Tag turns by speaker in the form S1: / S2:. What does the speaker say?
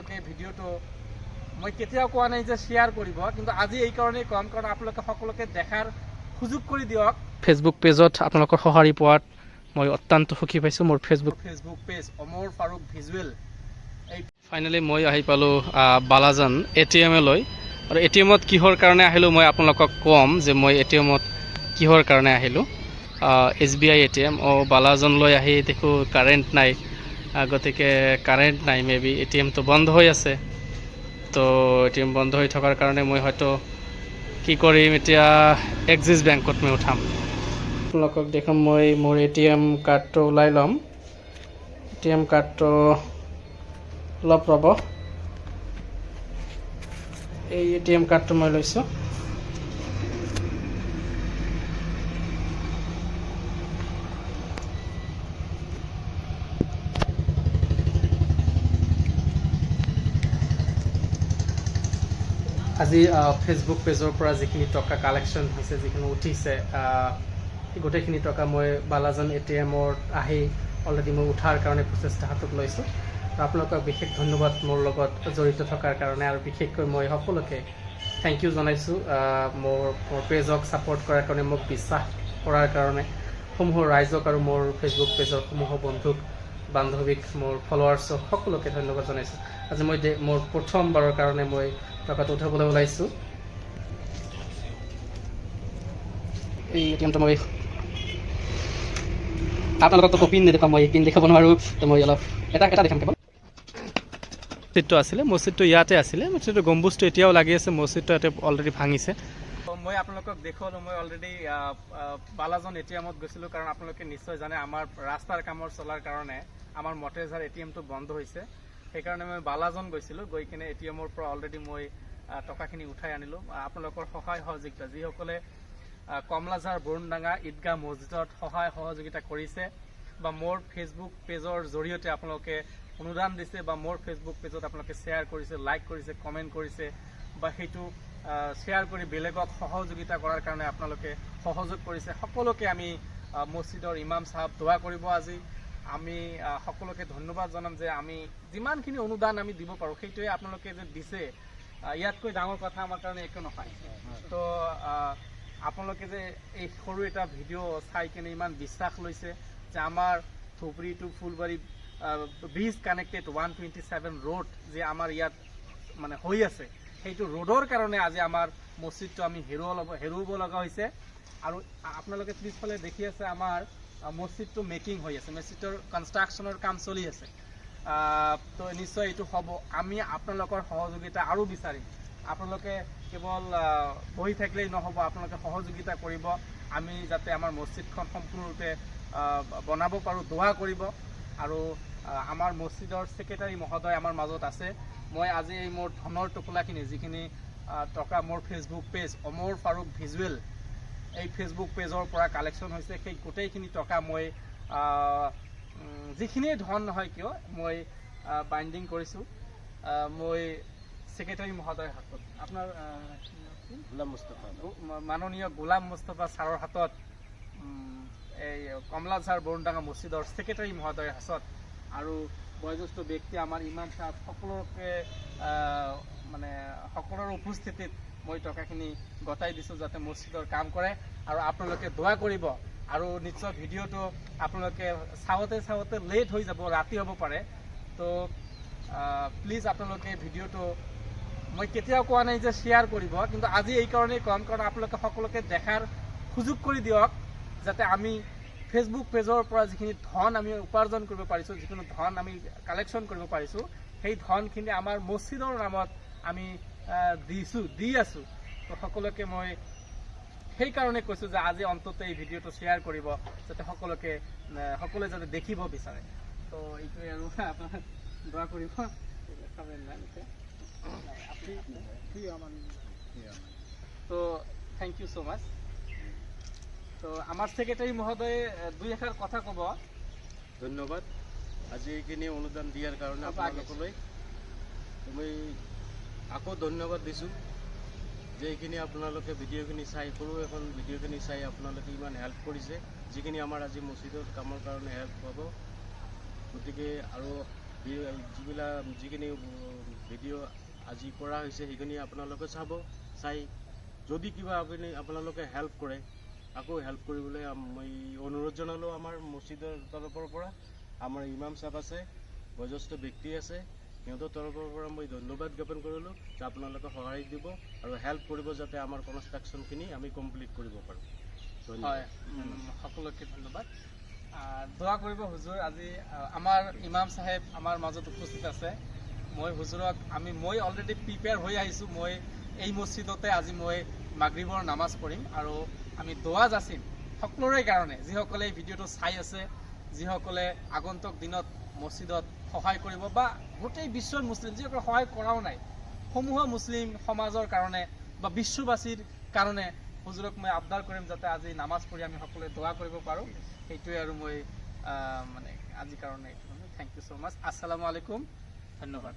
S1: আপোনালোকে ভিডিঅ'টো মই কেতিয়াও কোৱা নাই যে শ্বেয়াৰ কৰিব, কিন্তু আজি এই কাৰণেই ক'ম, কাৰণ আপোনালোকে সকলোকে দেখাৰ সুযোগ কৰি দিয়ক। ফেচবুক পেজত আপোনালোকৰ সঁহাৰি পোৱাত মই অত্যন্ত সুখী পাইছোঁ। মোৰ ফেচবুক পেজ অমৰ ফাৰুক ভিজুৱেল। এই ফাইনেলি মই আহি পালোঁ বালাজান এ টি এমলৈ। আৰু এ টি এমত কিহৰ কাৰণে আহিলোঁ মই আপোনালোকক ক'ম যে মই এ টি এমত কিহৰ কাৰণে আহিলোঁ। S B I A T M. অঁ, বালাজানলৈ আহি দেখোঁ কাৰেণ্ট নাই। গতিকে কাৰেণ্ট নাই, মে বি এ টি এমটো বন্ধ হৈ আছে। তো এ টি এম বন্ধ হৈ থকাৰ কাৰণে মই হয়তো কি কৰিম এতিয়া, এক্সিছ বেংকত মই উঠাম। আপোনালোকক দেখাম, মই মোৰ এ টি এম কাৰ্ডটো ওলাই ল'ম। এ টি এম কাৰ্ডটো অলপ ৰ'ব। এই এ টি এম কাৰ্ডটো মই লৈছোঁ। আজি ফেচবুক পেজৰ পৰা যিখিনি টকা কালেকশ্যন হৈছে, যিখিনি উঠিছে, সেই গোটেইখিনি টকা মই বালাজান এ টি এমত আহি অলৰেডি মই উঠাৰ কাৰণে প্ৰচেষ্টা হাতত লৈছোঁ। আৰু আপোনালোকক বিশেষ ধন্যবাদ মোৰ লগত জড়িত থকাৰ কাৰণে। আৰু বিশেষকৈ মই সকলোকে thank U জনাইছোঁ মোৰ পেজক ছাপৰ্ট কৰাৰ কাৰণে, মোক বিশ্বাস কৰাৰ কাৰণে। সমূহ ৰাইজক আৰু মোৰ ফেচবুক পেজৰ সমূহ বন্ধুক বান্ধৱীক, মোৰ ফলোৱাৰ্ছক সকলোকে ধন্যবাদ জনাইছোঁ। আজি মই মোৰ প্ৰথমবাৰৰ কাৰণে মই টকাটো উঠাবলৈ ওলাইছোঁ। এই এ টি এমটো মই আপোনালোককতো পিন নেদেখাম, মই পিন দেখাব নোৱাৰোঁ। তো মই অলপ এটা এটা দেখাম কেৱল। মছজিদটো আছিলে, মছজিদটো ইয়াতে আছিলে। মছজিদটো গম্বুজটো এতিয়াও লাগি আছে, মছজিদটো ইয়াতে অলৰেডি ভাঙিছে। মই আপোনালোকক দেখুৱালোঁ, মই অলৰেডি বালাজন এ টি এমত গৈছিলোঁ, কাৰণ আপোনালোকে নিশ্চয় জানে আমাৰ ৰাস্তাৰ কামৰ চলাৰ কাৰণে আমাৰ মটেৰঝাৰ এ টি এমটো বন্ধ হৈছে। সেইকাৰণে মই বালাজন গৈছিলোঁ, গৈ কিনে এ টি এমৰ পৰা অলৰেডি মই টকাখিনি উঠাই আনিলোঁ। আপোনালোকৰ সহায় সহযোগিতা, যিসকলে কমলাঝাৰ বৰুণডাঙা ঈদগাহ মছজিদত সহায় সহযোগিতা কৰিছে বা মোৰ ফেচবুক পেজৰ জৰিয়তে আপোনালোকে অনুদান দিছে বা মোৰ ফেচবুক পেজত আপোনালোকে শ্বেয়াৰ কৰিছে, লাইক কৰিছে, কমেণ্ট কৰিছে বা সেইটো শ্বেয়াৰ কৰি বেলেগক সহযোগিতা কৰাৰ কাৰণে আপোনালোকে সহযোগ কৰিছে, সকলোকে আমি মছজিদৰ ইমাম চাহাব দোৱা কৰিব। আজি আমি সকলোকে ধন্যবাদ জনাম যে আমি যিমানখিনি অনুদান আমি দিব পাৰোঁ, সেইটোৱে আপোনালোকে যে দিছে, ইয়াতকৈ ডাঙৰ কথা আমাৰ কাৰণে একো নহয়। তো আপোনালোকে যে এই সৰু এটা ভিডিঅ' চাই কিনে ইমান বিশ্বাস লৈছে যে আমাৰ Dhubri two Phulbari bridge connected 127 road যে আমাৰ ইয়াত মানে হৈ আছে, সেইটো ৰোডৰ কাৰণে আজি আমাৰ মছজিদটো আমি হেৰুৱাব লগা হৈছে। আৰু আপোনালোকে পিছফালে দেখি আছে আমাৰ মছজিদটো মেকিং হৈ আছে, মছজিদটোৰ কনষ্ট্ৰাকশ্যনৰ কাম চলি আছে। তো নিশ্চয় এইটো হ'ব। আমি আপোনালোকৰ সহযোগিতা আৰু বিচাৰিম। আপোনালোকে কেৱল বহি থাকিলেই নহ'ব, আপোনালোকে সহযোগিতা কৰিব, আমি যাতে আমাৰ মছজিদখন সম্পূৰ্ণৰূপে বনাব পাৰোঁ, দোৱা কৰিব। আৰু আমাৰ মছজিদৰ ছেক্ৰেটাৰী মহোদয় আমাৰ মাজত আছে। মই আজি এই মোৰ ধনৰ টোপোলাখিনি, যিখিনি টকা মোৰ ফেচবুক পেজ অমৰ ফাৰুক ভিজুৱেল, এই ফেচবুক পেজৰ পৰা কালেকশ্যন হৈছে, সেই গোটেইখিনি টকা মই যিখিনিয়ে ধন নহয় কিয় মই বাইণ্ডিং কৰিছোঁ মই ছেক্ৰেটাৰী মহোদয়ৰ হাতত, আপোনাৰ
S2: গোলাম মুস্তফা।
S1: মাননীয় গোলাম মুস্তফা ছাৰৰ হাতত, এই কমলাঝাৰ বৰুণডাঙা মছজিদৰ ছেক্ৰেটাৰী মহোদয়ৰ হাতত আৰু বয়োজ্যেষ্ঠ ব্যক্তি আমাৰ ইমাম চাহাব সকলোকে মানে সকলোৰে উপস্থিতিত মই টকাখিনি গতাই দিছোঁ, যাতে মছজিদৰ কাম কৰে। আৰু আপোনালোকে দোৱা কৰিব। আৰু নিশ্চয় ভিডিঅ'টো আপোনালোকে চাওঁতে চাওঁতে লেট হৈ যাব, ৰাতি হ'ব পাৰে। তো প্লিজ আপোনালোকে ভিডিঅ'টো মই কেতিয়াও কোৱা নাই যে শ্বেয়াৰ কৰিব, কিন্তু আজি এই কাৰণেই ক'ম, কাৰণ আপোনালোকে সকলোকে দেখাৰ সুযোগ কৰি দিয়ক, যাতে আমি ফেচবুক পেজৰ পৰা যিখিনি ধন আমি উপাৰ্জন কৰিব পাৰিছোঁ, যিখিনি ধন আমি কালেকশ্যন কৰিব পাৰিছোঁ, সেই ধনখিনি আমাৰ মছজিদৰ নামত আমি দিছোঁ, দি আছোঁ। তো সকলোকে মই সেইকাৰণে কৈছোঁ যে আজি অন্তত এই ভিডিঅ'টো শ্বেয়াৰ কৰিব, যাতে সকলোৱে যাতে দেখিব বিচাৰে। তো এইটোৱে আৰু আপোনাৰ দোৱা কৰিব। খাবেন না? তো thank you so মাচ। তো আমাৰ ছেক্ৰেটাৰী মহোদয়ে দুই এষাৰ কথা ক'ব।
S2: ধন্যবাদ আজি এইখিনি অনুদান দিয়াৰ কাৰণে
S1: অলপ আগে।
S2: আপোনালোকলৈ মই আকৌ ধন্যবাদ দিছোঁ যে এইখিনি আপোনালোকে ভিডিঅ'খিনি চাই, সৰু এখন ভিডিঅ'খিনি চাই আপোনালোকে ইমান হেল্প কৰিছে, যিখিনি আমাৰ আজি মছজিদৰ কামৰ কাৰণে হেল্প পাব। গতিকে আৰু যিবিলাক যিখিনি ভিডিঅ' আজি কৰা হৈছে, সেইখিনি আপোনালোকে চাব। চাই যদি কিবা আপোনালোকে হেল্প কৰে, আকৌ হেল্প কৰিবলৈ মই অনুৰোধ জনালোঁ। আমাৰ মছজিদৰ তৰফৰ পৰা আমাৰ ইমাম চাহাব আছে, বয়োজ্যেষ্ঠ ব্যক্তি আছে, সিহঁতৰ তৰফৰ পৰা মই ধন্যবাদ জ্ঞাপন কৰিলোঁ যে আপোনালোকে সহায় দিব আৰু হেল্প কৰিব, যাতে আমাৰ কনষ্ট্ৰাকশ্যনখিনি আমি কমপ্লিট কৰিব পাৰোঁ। ধন্যবাদ।
S1: হয়, সকলোকে ধন্যবাদ। দোৱা কৰিব হুজুৰ। আজি আমাৰ ইমাম চাহেব আমাৰ মাজত উপস্থিত আছে। মই হুজুৰক মই অলৰেডি প্ৰিপেয়াৰ হৈ আহিছোঁ। মই এই মছজিদতে আজি মই মাগৰিবৰ নামাজ পঢ়িম আৰু আমি দোৱা যাচিম সকলোৰে কাৰণে, যিসকলে এই ভিডিঅ'টো চাই আছে, যিসকলে আগন্তুক দিনত মছজিদত সহায় কৰিব বা গোটেই বিশ্বৰ মুছলিম যিসকলে সহায় কৰাও নাই, সমূহ মুছলিম সমাজৰ কাৰণে বা বিশ্ববাসীৰ কাৰণে হুজুৰক মই আবদাৰ কৰিম যাতে আজি নামাজ পঢ়ি আমি সকলোৱে দোৱা কৰিব পাৰোঁ। সেইটোৱে আৰু মই মানে আজিৰ কাৰণে। Thank you so মাছ। আসসালামু আলাইকুম, ধন্যবাদ।